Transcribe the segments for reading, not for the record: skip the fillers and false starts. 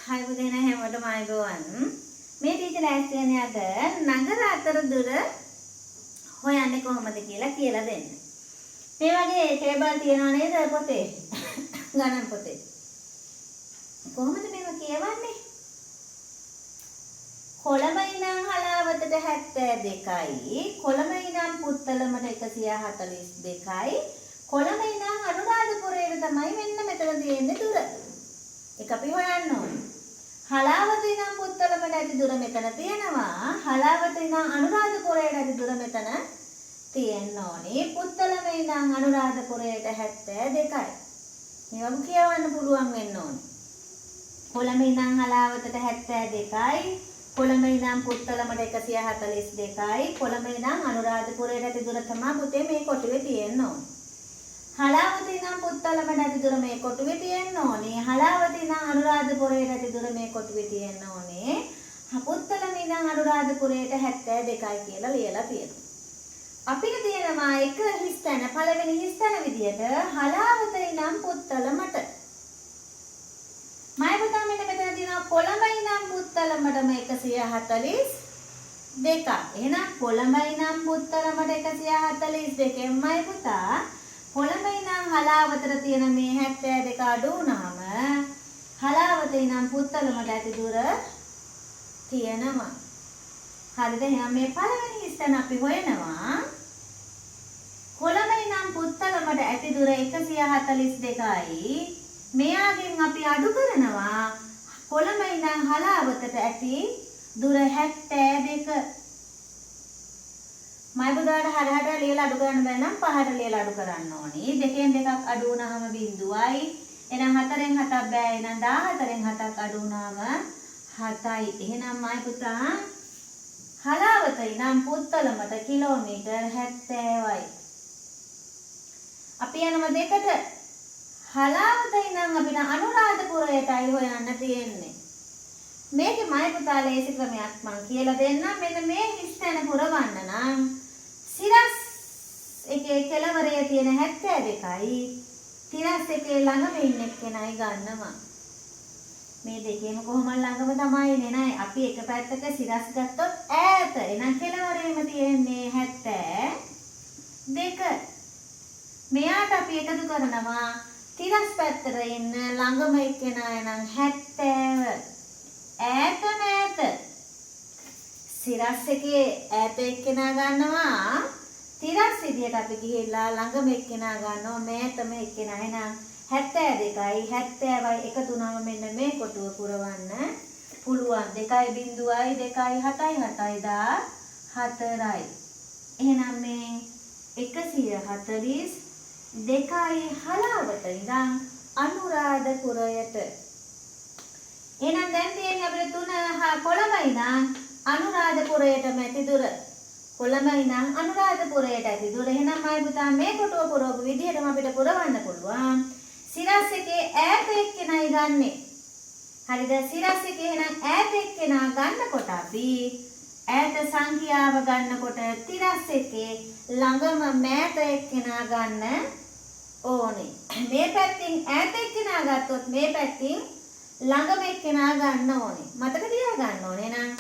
හයි පුතේ හැමෝටම ආයුබෝවන්. මේ ටීචර් ලෑස්ති වෙන්නේ අද නගර අතර දුර හොයන්නේ කොහොමද කියලා කියලා දෙන්න. මේ වගේ ටේබල් තියනවා නේද පොතේ? ගණන් පොතේ. කොහොමද මේවා කියවන්නේ? කොළඹ ඉඳන් හලාවතට 72යි, කොළඹ ඉඳන් පුත්තලමට 142යි, කොළඹ ඉඳන් අනුරාධපුරයට තමයි මෙන්න මෙතන තියෙන්නේ දුර. ඒක අපි හොයන්න ඕනේ. හලාවත ඉඳන් පුත්තලමට ඇති දුර මෙතන තියෙනවා. හලාවත ඉඳන් අනුරාධපුරයට ඇති දුර මෙතන තියෙන්න ඕනේ. පුත්තලම ඉඳන් අනුරාධපුරයට 72යි. මේවම කියවන්න පුළුවන් වෙන්න ඕනේ. කොළඹ ඉඳන් හලාවතට 72යි, කොළඹ ඉඳන් පුත්තලමට 142යි, කොළඹ ඉඳන් අනුරාධපුරයට ඇති දුර තමයි පුතේ මේ කොටුවේ තියෙන්න ඕනේ. හලාවත ඉඳන් පුත්තලමට ඇති දුර මේ කොටුවේ තියෙන්න ඕනේ. හලාවත ඉඳන් අනුරාධපුරයට ඇති දුර මේ කොටුවේ තියෙන්න ඕනේ. පුත්තලම ඉඳන් අනුරාධපුරයට 72යි කියලා ලියලා තියෙනවා. අපිට තියෙනවා එක හිස්තැන, පළවෙනි හිස්තැන විදියට හලාවත ඉඳන් පුත්තලමට. මම පුතා මෙන්න මෙතන තියෙනවා කොළඹ ඉඳන් පුත්තලමටම 142ක්. එහෙනම් කොළඹ ඉඳන් පුත්තලමට 142 මයි පුතා කොළඹ ඉඳන් හලාවතට තියෙන මේ 72 අඩු වුණාම හලාවත ඉඳන් පුත්තලමට ඇති දුර තියෙනවා. හරිද? එහෙනම් මේ පළවෙනි හිස්තැන අපි හොයනවා. කොළඹ ඉඳන් පුත්තලමට ඇති දුර 142යි. මෙයාගෙන් අපි අඩු කරනවා කොළඹ ඉඳන් හලාවතට ඇති දුර 72. මයි පුතාට හරහට ලියලා අඩු කරන්න බැරි නම් පහට ලියලා අඩු කරන්න ඕනි. දෙකෙන් දෙකක් අඩු වුණාම බිංදුවයි. එහෙනම් හතරෙන් හතක් බෑ. එහෙනම් 14න් හතක් අඩු වුණාම 7යි. එහෙනම් මයි පුතා හලාවත ඉඳන් පුත්තලමට කිලෝමීටර් 70යි. අපි යනවා දෙකට. හලාවත ඉඳන් අපිට අනුරාධපුරයටයි හොයන්න තියෙන්නේ. මේකේ මයි පුතා ලේසි ක්‍රමයක් මං කියලා දෙන්නම්. මෙන්න මේ හිස්තැන පුරවන්න නම් සිරස් එකේ කෙළවරේ තියෙන 72යි තිරස් එකේ ළඟම ඉන්න එක්කෙනයි ගන්නවා. මේ දෙකේම කොහොම ළඟම තමයි ඉන්නේ නෑ. අපි එක පැත්තක සිරස් ගත්තොත් ඈත. එහෙනම් කෙළවරේම තියෙන්නේ 72. මෙයාට අපි එකතු කරනවා තිරස් පැත්තට ඉන්න ළඟම එක්කෙනා, එනම් 70. ඈත මෑත. සිරස් එකේ ඈත එක්කෙනා ගන්නවා. තිරස් විදියට අපි ගිහිල්ලා ළඟම එක්කෙනා ගන්නවා, මෑතම එක්කෙනා. එහෙනම් 72යි 70යි එකතු වුණාම මෙන්න මේ කොටුව පුරවන්න පුළුවන්. 2 බිංදුවයි 2 7යි 7යි 14යි. එහෙනම් මේ 142යි හලාවත ඉඳන් අනුරාධපුරයට. එහෙනම් දැන් තියෙන්නේ අපිට තුන කොළඹ ඉඳන් අනුරාධපුරයට ඇති දුර. කොළඹ ඉඳන් අනුරාධපුරයට ඇති දුර. එහෙනම් මයි පුතා මේ කොටුව පුරවපු විදිහටම අපිට පුරවන්න පුළුවන්. සිරස් එකේ ඈත එක්කෙනයි ගන්නෙ. හරිද? සිරස් එකේ එහෙනම් ඈත එක්කෙනා ගන්නකොට අපි ඈත සංඛ්‍යාව ගන්නකොට තිරස් එකේ ළඟම මෑත එක්කෙනා ගන්න ඕනේ. මේ පැත්තෙන් ඈත එක්කෙනා ගත්තොත් මේ පැත්තෙන් ළඟම එක්කෙනා ගන්න ඕනේ. මතක තියාගන්න ඕනේ. එහෙනම්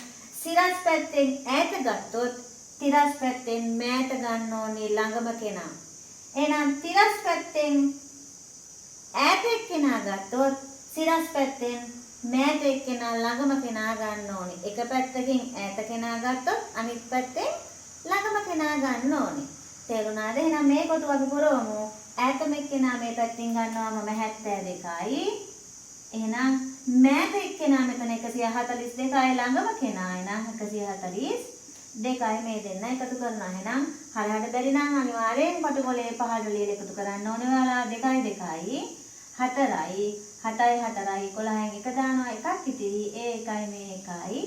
සිරස් පැත්තෙන් ඈත ගත්තොත් තිරස් පැත්තෙන් මෑත ගන්න ඕනේ ළඟම කෙනා. එහෙනම් තිරස් පැත්තෙන් ඈත එක්කෙනා ගත්තොත් සිරස් පැත්තෙන් මෑත එක්කෙනා ළඟම කෙනා ගන්න ඕනේ. එක පැත්තකින් ඈත කෙනා ගත්තොත් අනිත් පැත්තෙන් ළඟම කෙනා ගන්න ඕනේ. තේරුණාද? එහෙනම් මේ කොටුව අපි පුරවමු. ඈතම එක්කෙනා මේ පැත්තෙන් ගන්නවා මම 72යි. එහෙනම් මෑත එක්කෙනා මෙතන 142යි, ළඟම කෙනා එහෙනම් 142යි. මේ දෙන්න එකතු කරනවා. එහෙනම් හරහට බැරි නම් අනිවාර්යෙන් පටු කොලේ පහළ ලියලා එකතු කරන්න ඕනේ ඔයාලා. 2යි 2යි 4යි 7යි 4යි 11න් එක දානවා, එකක් ඉතිරි. ඒ එකයි මේ එකයි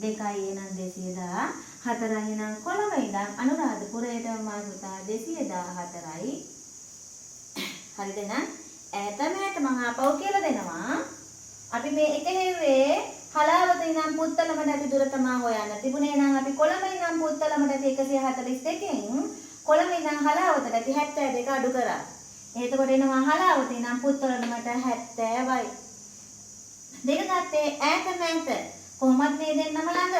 2යි, එහෙනම් 214යි. එහෙනම් කොළඹ ඉඳන් අනුරාධපුරයට මා පුතා 214යි. හරිද? එහෙනම් ඈත මෑත මං ආපහු කියලා දෙනවා. අපි මේ එක හෙව්වේ හලාවත ඉඳන් පුත්තලමට ඇති දුර තමා හොයන්න තිබුණේ. නම් අපි කොළඹ ඉඳන් පුත්තලමට ඇති 142න් කොළඹ ඉඳන් හලාවතට ඇති 72 අඩු කරා. එතකොට එනවා හලාවත ඉඳන් පුත්තලමට 70යි. දෙක ගත්තේ ඈත මෑත. කොහොමත් මේ දෙන්නම ළඟ.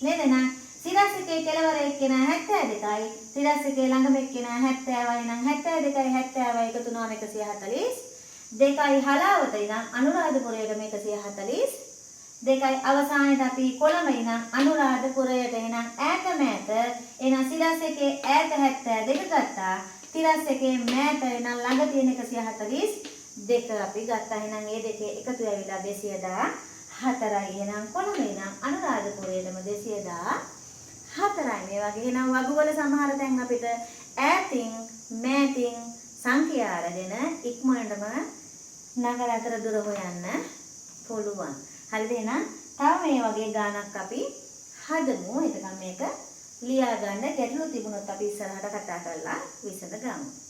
නේද එහෙනම් සිරස් එකේ කෙළවර එක්කෙනා 72යි සිරස් එකේ ළඟම එක්කෙනා 70යි නම් 72යි 70යි එකතු වුණාම 142යි. හලාවත ඉඳන් අනුරාධපුරයට 142යි. අවසානයේට අපි කොළඹ ඉඳන් අනුරාධපුරයට. එහෙනම් ඈත මෑත, එහෙනම් සිරස් එකේ ඈත 72 ගත්තා. තිරස් එකේ මෑත එහෙනම් ළඟ තියෙන 142 අපි ගත්තා. එහෙනම් මේ දෙකේ එකතු ඇවිල්ලා 214යි. එහෙනම් කොළඹ ඉඳන් අනුරාධපුරයටම 214යි. මේ වගේ එහෙනම් වගුවල සමහර තැන් අපිට ඈතින් මෑතින් සංඛ්‍යා අරගෙන ඉක්මනටම නගර අතර දුර හොයන්න පුළුවන්. හරිද? එහෙනම් තව මේ වගේ ගානක් අපි හදමු. එතකන් මේක ලියා ගන්න. ගැටලු තිබුණොත් අපි ඉස්සරහට කතා කරලා විසඳ ගමු.